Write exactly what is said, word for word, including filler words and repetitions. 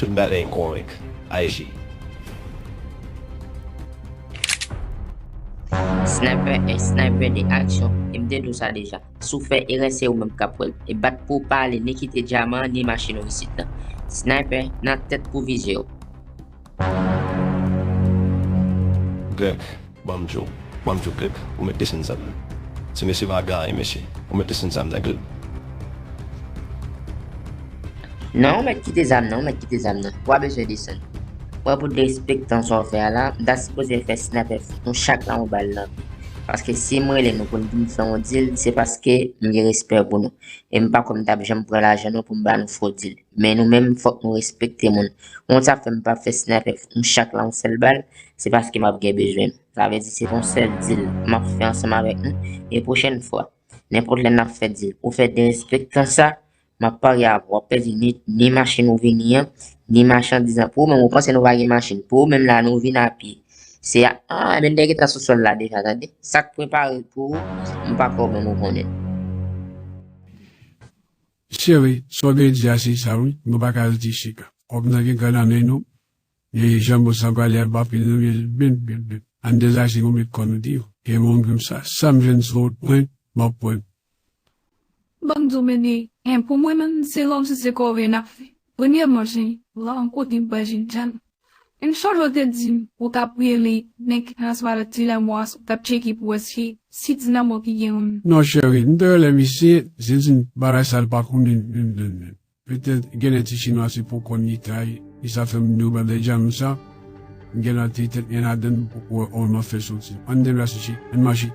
Tout bagay enkonvek. Aji. Sniper, e sniper de aksyon, e m te di w sa deja. Si w fè erè, se ou menm k ap wè l. E bat pou w pa ale ni kite dyaman an ni machin ou isit la. Sniper, nan tèt pou vize w. Greg, ban m di w, ban m di w, Greg, ou mèt desann zam nan. Ti mesye pa gare, mesye. Ou mèt desann zam nan, Greg. Non, ou mèt kite zam nan, ou mèt kite zam nan. Ou pa bezwen desann. Ou wè pou derespektan sa w fè a la, m ta sipoze fè sniper fout nou chak la yon bal nan pye. Paske si m rele nou pou n vin fè yon deal, se paske m gen respè pou nou. E m pa kwè m t ap janm pran lajan nou pou m ba nou fo deal. Men nou menm, fòk nou respekte moun. Yon sa fè m pa fè sniper fout nou chak la yon sèl bal, se paske m ap gen bezwen nou. Sa vle di se yon sèl deal m ap fè ansanm avèk nou. E pwochèn fwa, nenpòt lè n ap fè deal, ou fè derespektan sa, m ap parye avè w. W ap pèdi ni, ni machin ou vini an, ni machandiz an. Pou ou menm, ou panse nou pa gen machin. Pou ou menm la, nou vin a pye. Se a, ah, men nèg gentan sou sòl la deja, tande. Sa k prepare pou ou, m pa kwè ou menm ou konnen. Cheri, sa w vle di a se sa wi, nou pa ka rete chita. Kòb nan gentan nan men nou, e jan mwen sa prale ap anpil nan men l, byen, byen, byen. Ann dezaje nou met kò nou deyò. E mwen menm sa, sa m jwenn sou wout mwen, m ap pran. Ban m di w, men, en, pou mwen menm, se kòmsi se kòve n ap fè. Premyèman, jan, la yon kote m pa jwenn jan. Yon chòl ou te di m, ou t ap rele nèg ki transparent Dinamo a, ou t ap tcheke pou wè si, si Dinamo ki gen yon. Non, cheri, m te rele misye, se di m bagay sa l pa konnen menm, menm, menm. Petèt, genlè ti chinwa se poko ni tay, e sa fè m di w bagay Dinamo sa, genlè te tèt gen ladann pou wè kòman fè soti. Ann deplase, cheri, ann mache.